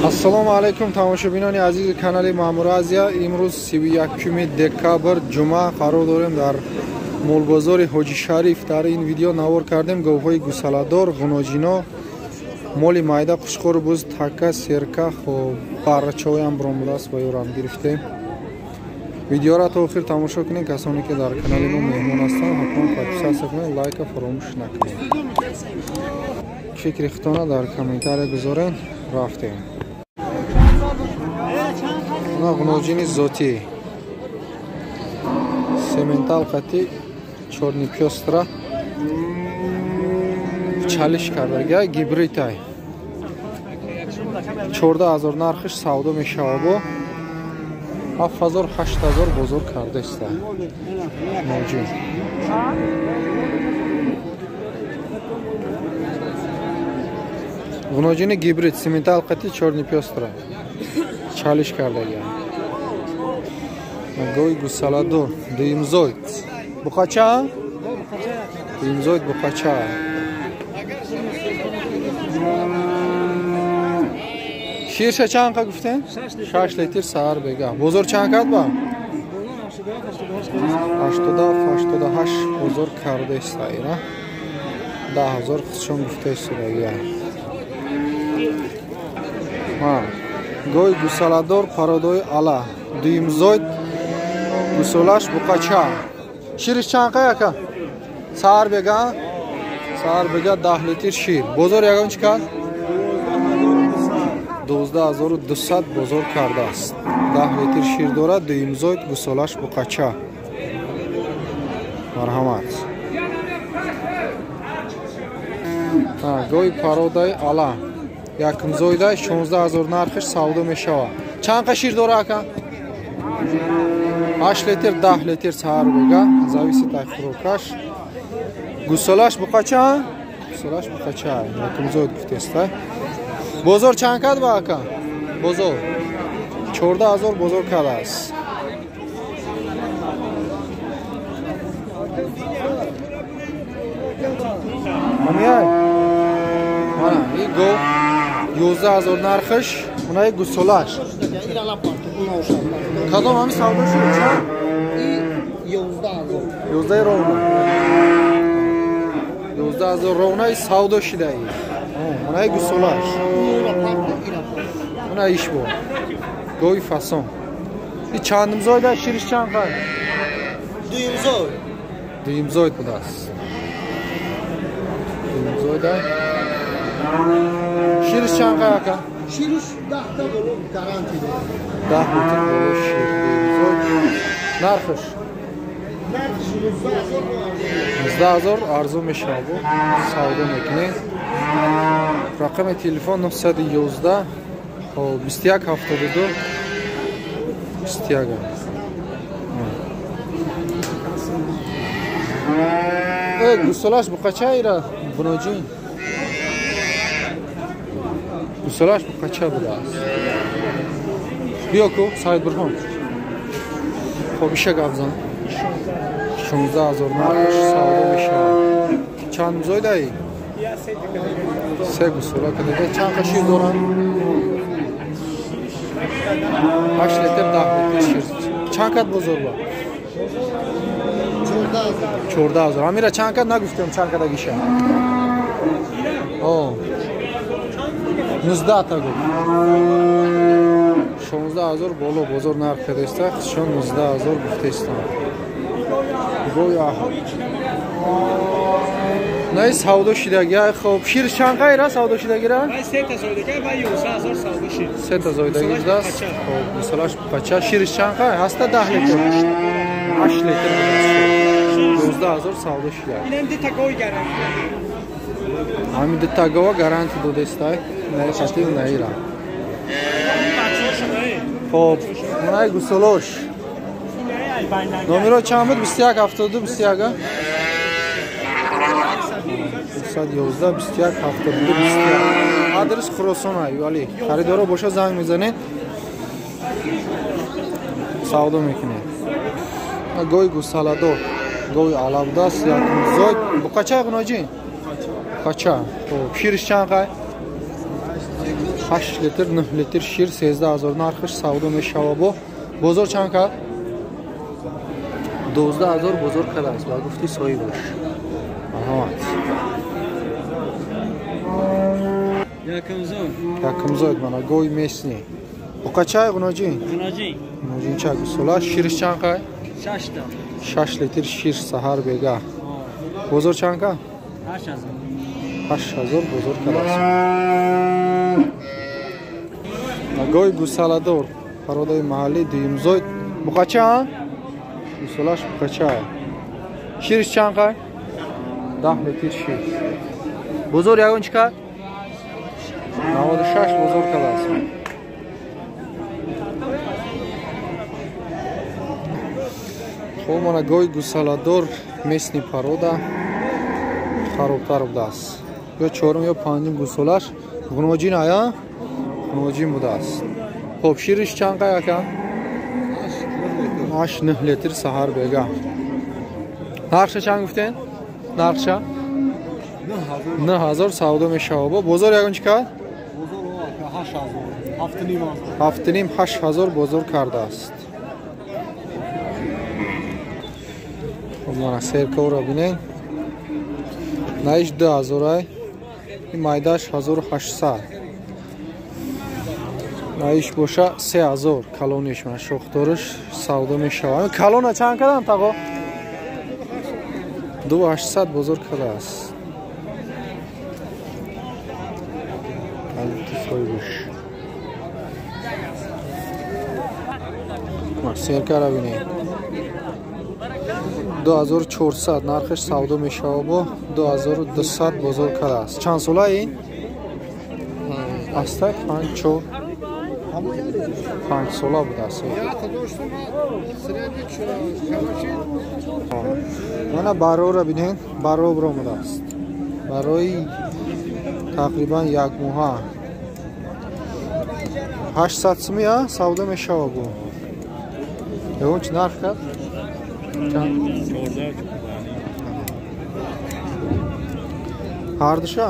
Ассалому алайкум тамошобинони азизи канали Маъмур Азия. Имрӯз 31 декабр ҷумъа қарор дорем дар молбозори Ҳоҷи Шариф. Дар ин видео навор кардем говҳои гусаладор, ғуноҷино, моли майда, қушқору буз, така, серка, хоб баррачаҳоям биромудааст ва ёрам гирифтем. Видеоро то охир тамошо кунед. Касоне ки дар канали мо меҳмон ҳастанд, ҳатман подписаться кунед, лайка фаромӯш накунед. Фикри худтона дар комментария гузоред. Рафтем. Ғуноҷини зотӣ сементал қати чорни пёстра чалиш кардага гибридай 14,000 нархиш савдо мешавад. Бо 7,000 8,000 бозор кардаиста. Ноҷин ғуноҷини гибрид сементал қати чорни пёстра чалиш кардага. Гои гусаладор дуюмзойд буқача, дуюмзойд буқача. Ширша чанд қа гуфтем? 6 литр саҳар бега. Бозор чанд кард ба? 87 88 бозор кардаиста. Ира 10,000 худшон гуфтаистодагия. Гой гусаладор пародои ала дуюмзойд гусолаш буқача. Шириш чанд қа яка? Саҳар бега? Саҳар бега 10 литр шир. Бозор ягон чӣ кард? 12,200 бозор кардааст. 10 литр шир дорад, дуюмзойд гусолаш буқача. Марҳамат. Гои пародаи ала якумзойда 16,000 нархиш савдо мешавад. Чанд қа шир дора ака? 8 литр 10 литр саҳар бега, зависит аз хӯрокаш. Гусолаш буқача? Гусолаш буқача. Якумзойд гуфтеста. Бозор чанд кард ба ака? Бозор 14,000 бозор кардааст. Мамияй? Мана, ин гов 11,000 нархиш, унаи гусолаш. Кадом ҳами савдо шуд? Чанд? 11,000. 11 ровна. 11,000 ровнаи савдо шидаи. Унаи гусолаш. Уна иш бо. Гови фасон. И чандумзойда шириш чанд қад? Дуюмзой. Дуюмзойд будааст. Дуюмзойда. Шириш чанд қад ака? Шириш 10 та боло гарантия дорад. 10 литр боло шир. Дуюмзойд. Нархиш? Нархиш 19,000. 19,000 арзу мешавад. Савдо мекунед. Рақами телефон 911 21 72 21. Гусолаш буқача ира буноҷин? Гусолаш буқача будааст. Биё ку Саид Бурҳон. Хоб иша гап зан. 16,000 нархш савдо мешавад. Чанд зойдаи? Се гусола кардага. Чанд қа шир доранд? 8 литр 10 литр шир. Чанд кат бозор ба? 14,000. Амира чанд кат нагуфтем чанд кадагиша? 19 та гуфт. 16,000 боло бозор нарх кардааста. Худшон 19,000 гуфтаистанд. Гоя най савдо шидагия. Хоб шир чанд қайра савдо шидагира? Се та зойдага ва 11,000 савдо шид. Се та зойдаги будааст. Хоб гусолаш буқача. Шириш чанд қай? Ҳаста 10 литр. 8 литр будааст. 11,000 савдо шида. Инам ду та гови гарантия. Ҳамин ду та гова гарантия додестай. Най қати наира. Хоб, най гусолош. Номеро чанд буд? 21 72 21. 111 21 72 21. Адрес Хуросон ай, вале харидоро боша занг мезанед. Савдо мекунед. Гои гусаладор, гои ала будааст, якумзойд. Буқача ғуноҷин? Буқача. Хоб, шириш чанд қай? 8 литр 9 литр шир 13000 нархш савдо мешава. Бо бозор чанд кард? 12000 бозор кардааст ба гуфти соҳибаш. Марҳамат. Якумзод мана гои местни. Оқачай ғуноҷин? Ғуноҷин. Ғуноҷинча гусола ширш чанд қай? 6 та. 6 литр шир саҳар бега. Бозор чанд ка? 8000. 8000 бозор кардааст. Гои гусаладор пародаи маҳаллӣ дуюмзод буқача? Гусолаш буқача. Ширш чанд қай? 10 литр шир. Бозор ягон чӣ кард? 96 бозор кардааст. Хоб мана гои гусаладор местни парода харобтар будааст. Ё чорум ё панҷум гусолаш ғуноҷин ая? Ғуноҷин будааст. Хоб шириш чанд қай ака? 8-9 литр саҳар бега. Нархша чанд гуфтен? Нархша? 9000 савдо мешава. Бо бозор ягон чӣ кард? 7,5 8000 бозор кардааст. Хоб мана серкаро бинед. Наиш 2000 ай. Ин майдаш 1800. Наиш боша 3000 калониш мана шохдориш савдо мешава. Калона чанд кардан тағо? 2800 бозор кардааст. Соҳибаш. Серкара бинед. 2400 нархш савдо мешава. Бо 2200 бозор кардааст. Чанд сола ин? Астай 5 5 сола будааст. Мана барора бинед, баробр омадааст. Барои тақрибан як моҳа 800 сумӣ савдо мешава. Бо ягон чи нарх кард? Ҳардуша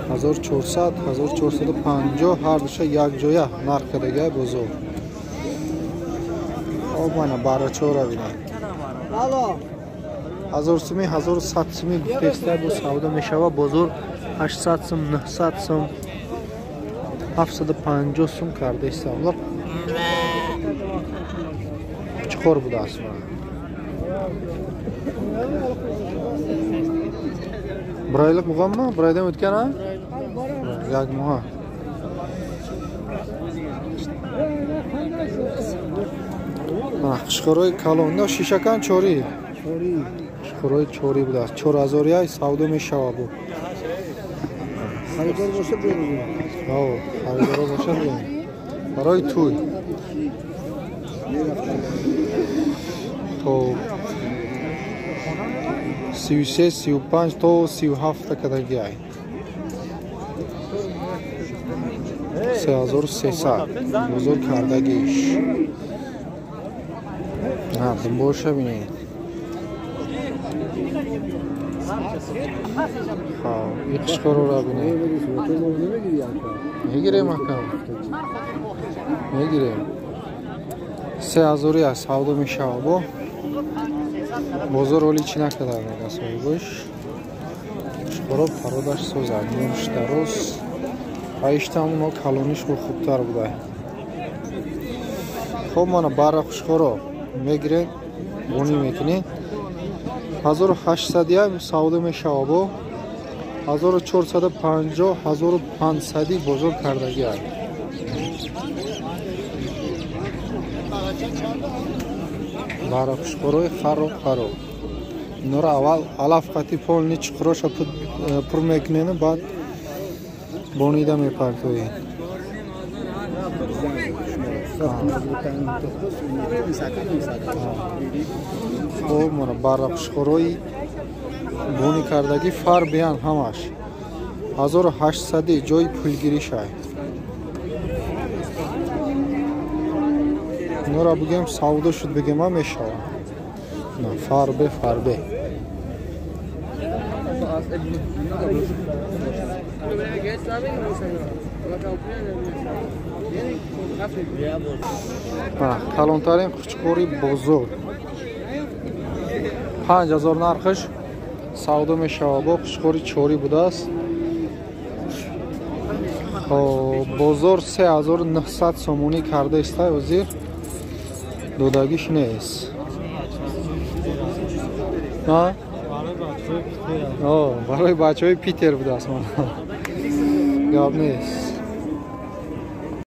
1400 1450 ҳардуша якҷоя нарх кардагиай бозор. Об мана барачора бинед. 1000 сумӣ 1100 сумӣ гуфтеста бо савдо мешава. Бозор 800 сум 900 сум 750 сум кардаиста. Чиқор будааст? Bir oylik bo'lganmi? Bir oydan o'tgan ha? Як моҳ. Mana qishqoroy kalonda shishakan chori. Qishqoroy chori будааст. 4000 яй савдо мешава бу. Харидор бошад берем. Ҳо, харидор бошад берем. Барои тӯй. Хоб 33, 35 то 37 кадагиай. 3300 бозор кардагиш. На, дунболша бинед. Хоб, ин қишқорора бинед. Мегирем ака. Мегирем. 3000 аст савдо мешава бо. Бозор оли чӣ накарда мега соҳибаш. Қишқоро пародаш созад. Муш дароз. Аиштам уно калониш хубтар буда. Хоб мана бара қишқоро мегирем, бонӣ мекунем. 1800 ям савдо мешава бо. 1450 1500 бозор кардагӣ аст. Бара қишқорои хароб хароб. Инора аввал алаф қати полни чуқуроша пур мекунем, баъд бонида мепартоем. Хоб мана бара қишқорои бонӣ кардагӣ фар биян ҳамаш. 1800 ҷои пулгиришай. Инора бигем савдо шуд бигем ҳам мешава. На, фарбе фарбе. Калонтарин қучқори бозор 5000 нархш савдо мешавад. Бо қучқори чорӣ будааст. Хоб, бозор 3900 сомонӣ карда иста, ҳозир додагиш нест. Барои бачаҳои Питер будааст, гап нест.